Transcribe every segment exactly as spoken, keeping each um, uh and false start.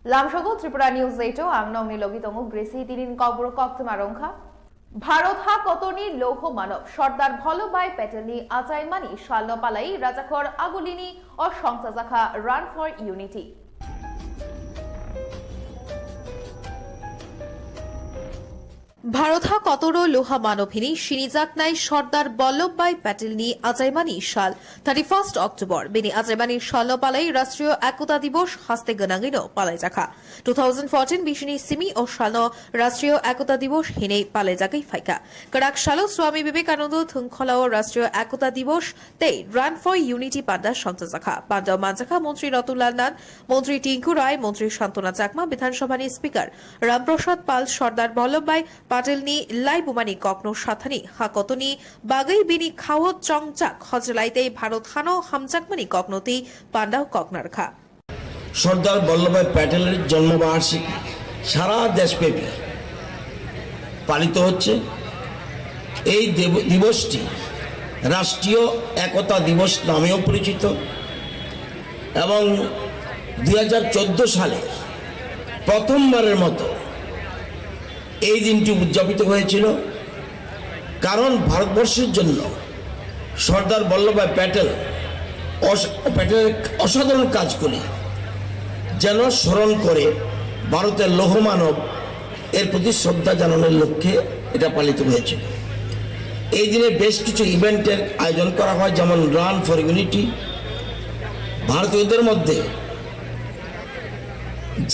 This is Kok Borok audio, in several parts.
Lamsogo Tripura News eight o ang nongni logi tongo Gracie. Tinin kokborok koktwma rwngkha. Bharot ha kotorni louho manob Sardar Vallabhbhai Patelni achaimani salno palai Rajakhor Agulini o songchajakha Run for Unity. Bharot ha kotoro louha manob hini sinijaknai Sardar Vallabhbhai Patelni achaimani sal thirty-first October. Bini achaimani salno palai Rashtriyo Ekota Dibosh haste gwnangwino palaijakha. Two thousand fourteen bisini simi o salno Rashtriyo Ekota Dibosh hinwi palaijagwi phaikha. Kwrak salo Swami Vivekanando thwngkholao Rashtriyo Ekota Dibosh tei Run for Unity panda songchajakha. Pandao manjakha Montri Ratan Lal Nath, Montri Tinku Roy, Montri Santana Chakma, Bidhan Sabhani Speaker Ram Prasad Pal, Sardar Vallabhbhai Patelni laibumani kokno sathani ha kotoni bagwi bini khao chongjak hojlai tei Bharot hano hamjakmani kokno twi pandao kok narwkha. Sardar বল্লভভাই প্যাটেলের জন্মবার্ষিকী সারা দেশব্যাপী পালিত হচ্ছে। এই দেব-, দিবসটি রাষ্ট্রীয় একতা দিবস নামেও পরিচিত এবং দুই হাজার চোদ্দ সালে প্রথমবারের মতো এই দিনটি উদযাপিত হয়েছিল, কারণ ভারতবর্ষের জন্য সর্দার বল্লভভাই প্যাটেল অস-, প্যাটেলের অসাধারণ কাজগুলি যেন স্মরণ করে ভারতের লৌহ মানব এর প্রতি শ্রদ্ধা জানানোর লক্ষ্যে এটা পালিত হয়েছিল। এই দিনে বেশ কিছু ইভেন্টের আয়োজন করা হয়, যেমন রান ফর ইউনিটি, ভারতীয়দের মধ্যে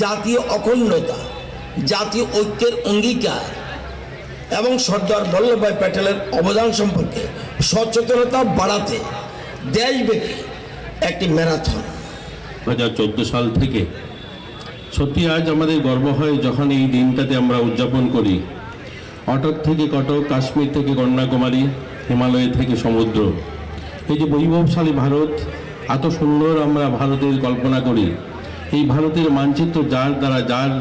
জাতীয় অখণ্ডতা, জাতীয় ঐক্যের অঙ্গীকার এবং সর্দার বল্লভভাই প্যাটেলের অবদান সম্পর্কে সচেতনতা বাড়াতে দেশব্যাপী একটি ম্যারাথন। দু হাজার চোদ্দ সাল থেকে সত্যি আজ আমাদের গর্ব হয় যখন এই দিনটাতে আমরা উদযাপন করি। অটক থেকে কটক, কাশ্মীর থেকে কন্যাকুমারী, হিমালয় থেকে সমুদ্র। এই যে বৈভবশালী ভারত, এত সুন্দর আমরা ভারতের কল্পনা করি, এই ভারতের মানচিত্র যার দ্বারা, যার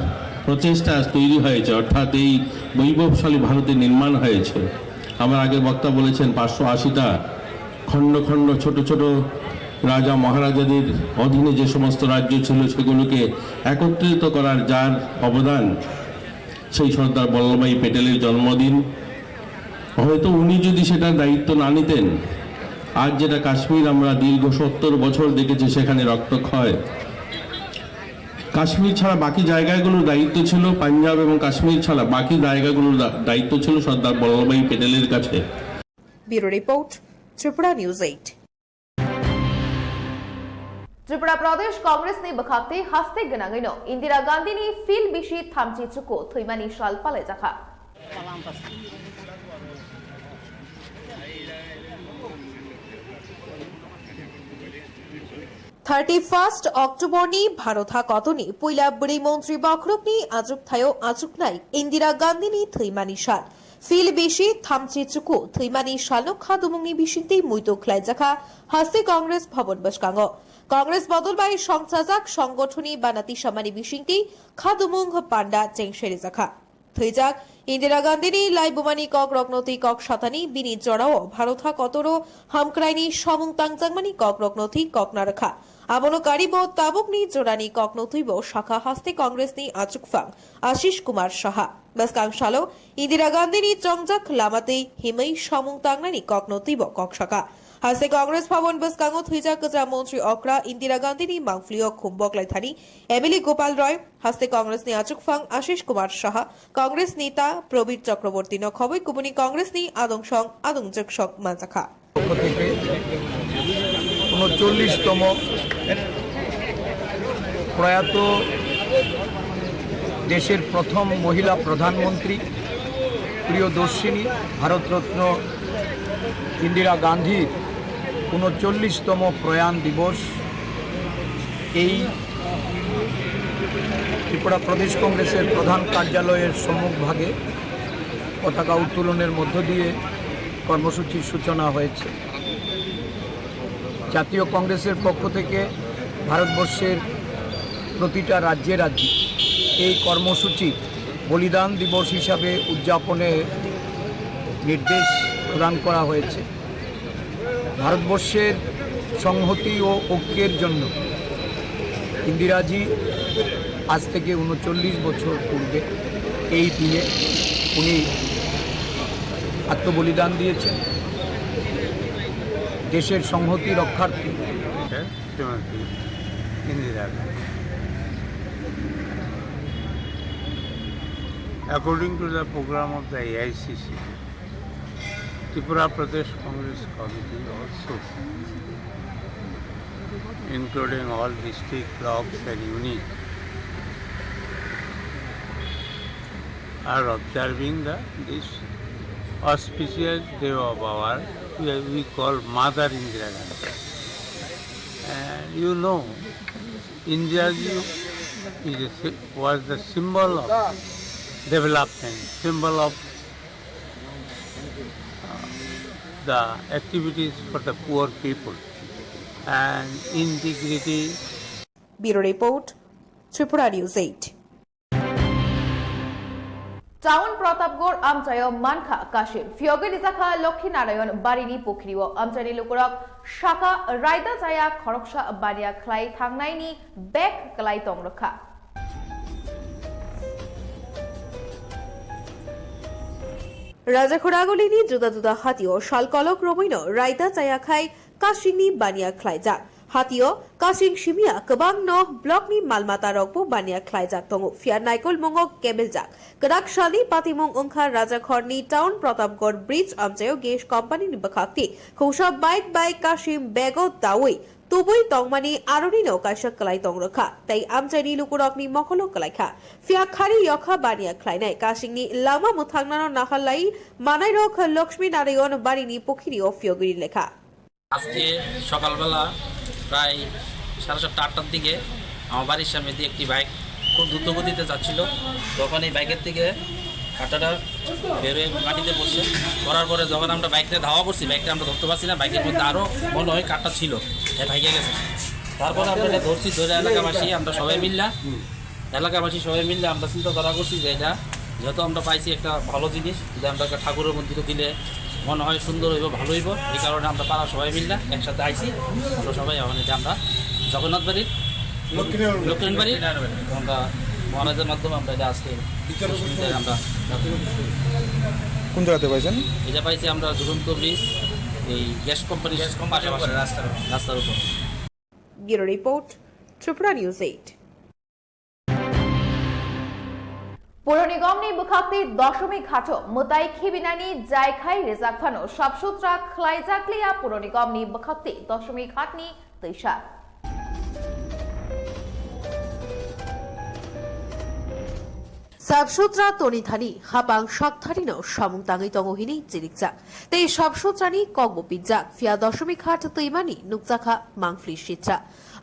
প্রচেষ্টা আজ তৈরি হয়েছে, অর্থাৎ এই বৈভবশালী ভারতের নির্মাণ হয়েছে। আমার আগের বক্তা বলেছেন, পাঁচশো আশিটা খণ্ড খণ্ড ছোট ছোট রাজা মহারাজাদের অধীনে যে সমস্ত রাজ্য ছিল, সেগুলোকে একত্রিত করার যার অবদান, সেই সর্দার বল্লভভাই প্যাটেলের জন্মদিন। হয়তো উনি যদি সেটার দায়িত্ব না নিতেন, আজ যেটা কাশ্মীর আমরা দীর্ঘ সত্তর বছর দেখেছি, সেখানে রক্তক্ষয়। কাশ্মীর ছাড়া বাকি জায়গাগুলোর দায়িত্ব ছিল, পাঞ্জাব এবং কাশ্মীর ছাড়া বাকি জায়গাগুলোর দা-, দায়িত্ব ছিল সর্দার বল্লভভাই প্যাটেলের কাছে। Bureau report, Tripura News eight. Tripura Pradesh Congress ni bwkhak twi haste gwnangwino Indira Gandhi ni phil bisi thamchi chuku thwimani sal palaijakha. Thirty-first October ni Bharot hakotoni puila bwrwi montri bokhorokni achukthai-o achuknai Indira Gandhi ni thwimani sal. Phil bisi thamchi chuku thwimani salno khadumungni bisingtwi muitu khlaijakha haste Congress Bhavan bwskango. Congress bodol bai songchajak songgothoni banati samani bisingtwi khadumung panda chengse rijakha. Thwijak Indira Gandhini laibumani kokrokno twi kok satani bini jorao Bharot hakotoro hamkraini samung tangjakmani kokrokno twi kok narwkha. Abono karibo tabukni jorani kokno twibo sakha haste Congressni achukphang Ashish Kumar Saha. Bwskang salo Indira Gandhini chongjak lama twi himwi samung tangnani kokno twibo kok sakha. Haste Congress Bhavan bwskango thwijak kwcham montri okra Indira Gandhini mangphlio khum boklaithani M L A Gopal Roy, haste Congressni achukphang Ashish Kumar Saha, Congress neta Prabir Chakraborty no khobwi kubuni Congressni adungsong adungjwksong manjakha. পক্ষ থেকে ঊনচল্লিশতম প্রয়াত দেশের প্রথম মহিলা প্রধানমন্ত্রী প্রিয়দর্শিনী ভারতরত্ন ইন্দিরা গান্ধীর ঊনচল্লিশতম প্রয়াণ দিবস। এই ত্রিপুরা প্রদেশ কংগ্রেসের প্রধান কার্যালয়ের সম্মুখভাগে পতাকা উত্তোলনের মধ্য দিয়ে কর্মসূচির সূচনা হয়েছে। জাতীয় কংগ্রেসের পক্ষ থেকে ভারতবর্ষের প্রতিটা রাজ্যে রাজ্যে এই কর্মসূচি বলিদান দিবস হিসাবে উদযাপনের নির্দেশ প্রদান করা হয়েছে। ভারতবর্ষের সংহতি ও ঐক্যের জন্য ইন্দিরাজি আজ থেকে ঊনচল্লিশ বছর পূর্বে এই দিনে উনি আত্মবলিদান দিয়েছেন দেশের সংহতি রক্ষার্থে। Srimati Indira Gandhi. According to the program of the A I C C, Tripura Pradesh Congress Committee also, including all district, blocks and units, are observing the, this auspicious day of our, we, we call Mother Indira Gandhi. And you know, Indira Ji is a sy-, was the symbol of development, symbol of the activities for the poor people and integrity. Bureau Report, Tripura News eight. Town Pratapgarh amchaio mankha Kasim, phiyogwi rijakha Lokhi Narayan barini pukhirio. Amchaini lukurok saka raida chaya khoroksa baniya khlai thangnaini bag kwlai tong rwkha. Rajakhor Agulini juda juda hatio sal kolok romwino raida chaya khai Kasingni baniya khlaijak. Hatio Kasing simiya kwbangno blockni mal matarokbo baniya khlaijak tongo, phiya naikolmungo kebeljak. Kwrak salni patimung wngkha Rajakhorni Town Pratapgarh Bridge amchaio gas company ni bwkhakti khungsa bike bai Kasim bego daui tubui tongmani aronino kaisa kwlai tong rwkha, tei amchaini lukurokni mokolo kwlaikha. Phiya khari yokha baniya khlainai Kasingni lama mwthangnano nahal lai manairok Lakshmi Narayan barini pukhirio phiyogwi lekha. আজকে সকালবেলা প্রায় সাড়ে সাতটা আটটার দিকে আমার বাড়ির সামনে দিয়ে একটি বাইক খুব দ্রুত গতিতে যাচ্ছিল। তখন এই বাইকের থেকে কাঁটাটা বেরোয় মাটিতে পড়ছে। পড়ার পরে যখন আমরা বাইকটা ধাওয়া করছি, বাইকটা আমরা ধরতে পারছি না, বাইকের মধ্যে আরও মনে হয় কাঁটা ছিল, এ ভাগিয়ে গেছে। তারপরে আমরা এটা ধরছি, ধরে এলাকাবাসী আমরা সবাই মিললা, এলাকাবাসী সবাই মিললে আমরা চিন্তাধারা করছি যে এটা যেহেতু আমরা পাইছি একটা ভালো জিনিস, যদি আমরা একটা ঠাকুরের মন্দিরে দিলে মনে হয় সুন্দর হইব, ভালো হইব। এই কারণে আমরা পাড়া সবাই মিললে একসাথে আইছি। আমরা সবাই এখন এটা আমরা জগন্নাথ বাড়ির লক্ষ্মীনারায়ণ বাড়ি। লক্ষ্মীনারায়ণ বাড়ি। আমরা মহারাজের মাধ্যমে আমরা এটা আজকে সুবিধায় আমরা কোন জায়গাতে পাইছেন? এটা পাইছি আমরা ঝুলন্ত ব্রিজ, এই গ্যাস কোম্পানির গ্যাস কোম্পানির পাশাপাশি উপরে রাস্তার উপরে। রাস্তার উপর। Bureau Report, Tripura News eight. Puro Nigomni bwkhakti Doshomik Ghato mwtai khibinani jai khai rijak phano sap sutra khlaijakliya Puro Nigomni bwkhakti Doshomik Ghatni twisa. Sap sutra toni thani hapang saktharino samung tangwi tongo hinwi chirikjak. Tei sap sutrani kokbo pijak, phiya Doshomik Ghat twimani nukjakha mangphli sitra.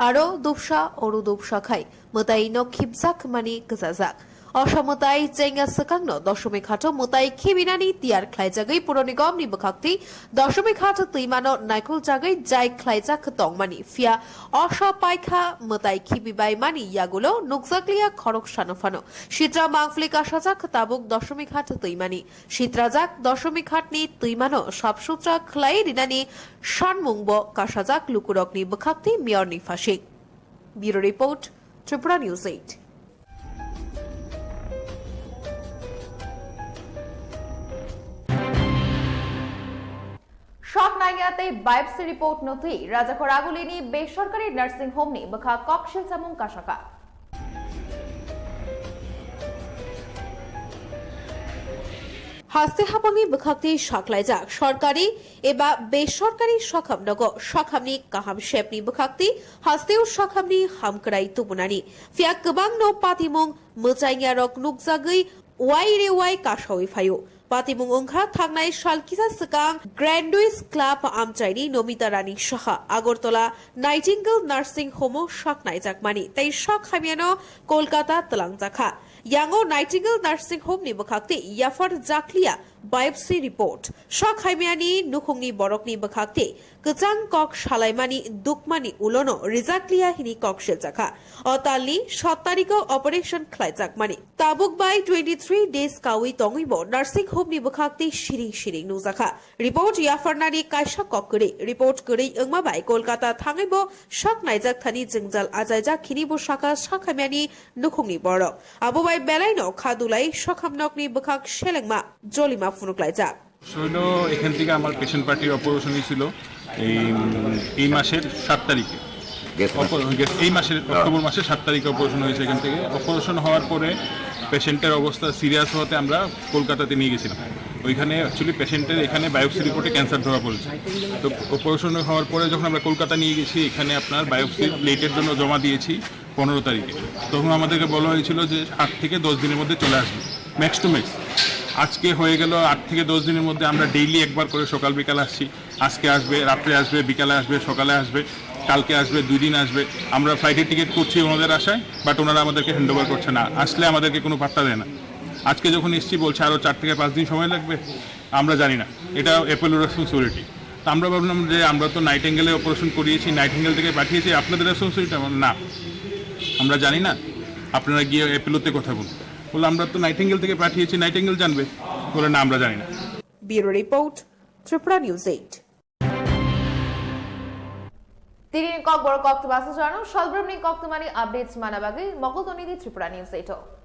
Aro dopsa, oro dopsa khai mwtaino khibjak mani kwchajak. Osa mwtai chengya swkangno Doshomik Ghato mwtai khibinani tiyar khlaijagwi Puro Nigomni bwkhakti Doshomik Ghat twimano naikol jagwi jai khlaijak tongmani, phiya osa paikha mwtai khibibai mani yagulo nukjakliya khorok sano phano. Sitra mangphli kasajak tabuk Doshomik Ghat twimani. Sitrajak Doshomik Ghatni twimano sap sutra khlai rinani sanmungbo kasajak lukurokni bwkhakti Mayorni phasing. Bureau Report, Tripura News eight. Shock nangya tei biopsy report no twi Rajakhor Agulini besorkari nursing home ni bwkha koksil chamung kasaka. Haste hapangni bwkhakti saklaijak sorkari eba besorkari sakham nogo sakhamni kaham sepni bwkhakti hasteo sakhamni hamkrai tubunani. Phiya kwbangno patimung mwchangya rok nukjagwi wai re wai kasawi phaio. Patimung wngkha thangnai sal kisa swkang Grandwis Club amchaini Nomita Rani Saha Agartala Nightingale Nursing Home o sak naijakmani tei sak hamyano Kolkata twlangjakha. Yango Nightingale Nursing Home ni bwkhakti yaphar jakliya biopsy report. Sok haimyani nukhungni borokni bwkhakti kwchang kok salaimani dukmani ulono rijakliya hini kok siljakha. O talni sot tariko operation khlaijakmani. Tabuk bai twenty three days kawi tongwibo nursing home ni bwkhakti siring siring nukjakha. Report yapharnani kaisa kok kwrwi. Report kwrwi wngma bai Kolkata thangwibo sok naijak thani jwngjal achaijak khini bo saka sakhamyani nukhungni borok. Abo bai belaino khadulai sokhamnokni bwkhak selengma jolima phunuklaijak. হলো এখান থেকে আমার পেশেন্ট পার্টির অপারেশন হয়েছিল এই উম, এই মাসের সাত তারিখে। গেছে না? অপার- গেছে- এই মাসের হ্যাঁ। অক্টোবর মাসের সাত তারিখে অপারেশন হয়েছে এখান থেকে। অপারেশন হওয়ার পরে পেশেন্টের অবস্থা সিরিয়াস হওয়াতে আমরা কলকাতাতে নিয়ে গেছিলাম। ওইখানে অ্যাকচুয়ালি পেশেন্টের এখানে বায়োপসি রিপোর্টে ক্যান্সার ধরা পড়েছে। তো অপারেশন হওয়ার পরে যখন আমরা কলকাতা নিয়ে গেছি, এখানে আপনার বায়োপসি প্লেটের জন্য জমা দিয়েছি পনেরো তারিখে। তখন আমাদেরকে বলা হয়েছিল যে আট থেকে দশ দিনের মধ্যে চলে আসবে, ম্যাক্স টু ম্যাক্স। আজকে হয়ে গেল আট থেকে দশ দিনের মধ্যে আমরা ডেইলি একবার করে সকাল বিকাল আসছি। আজকে আসবে, রাত্রে আসবে, বিকালে আসবে, সকালে আসবে, কালকে আসবে, দুই দিন আসবে। আমরা ফ্লাইটের টিকিট করছি ওনাদের আশায়, বাট ওনারা আমাদেরকে হ্যান্ড ওভার করছে না, আসলে আমাদেরকে কোনো পাত্তা দেয় না। আজকে যখন এসছি বলছে আরও চার থেকে পাঁচ দিন সময় লাগবে, আমরা জানি না, এটা অ্যাপোলো রেসপন্সিবিলিটি। তো আমরা ভাবলাম যে আমরা তো নাইটিঙ্গেলে অপারেশন করিয়েছি, নাইটিঙ্গেল থেকে পাঠিয়েছি, আপনাদের রেসপন্সিবিলিটি? না, আমরা জানি না, আপনারা গিয়ে অ্যাপোলোতে কথা বলুন। বলে আমরা তো নাইটিঙ্গেল থেকে পাঠিয়েছি, নাইটিঙ্গেল জানবে। বলে না, আমরা জানি না। Bureau Report, Tripura News eight. Tini ni Kokborok koktwma swchar no, salbrumni koktwmani updates mana bagwi mokol tongdi Tripura News eight o.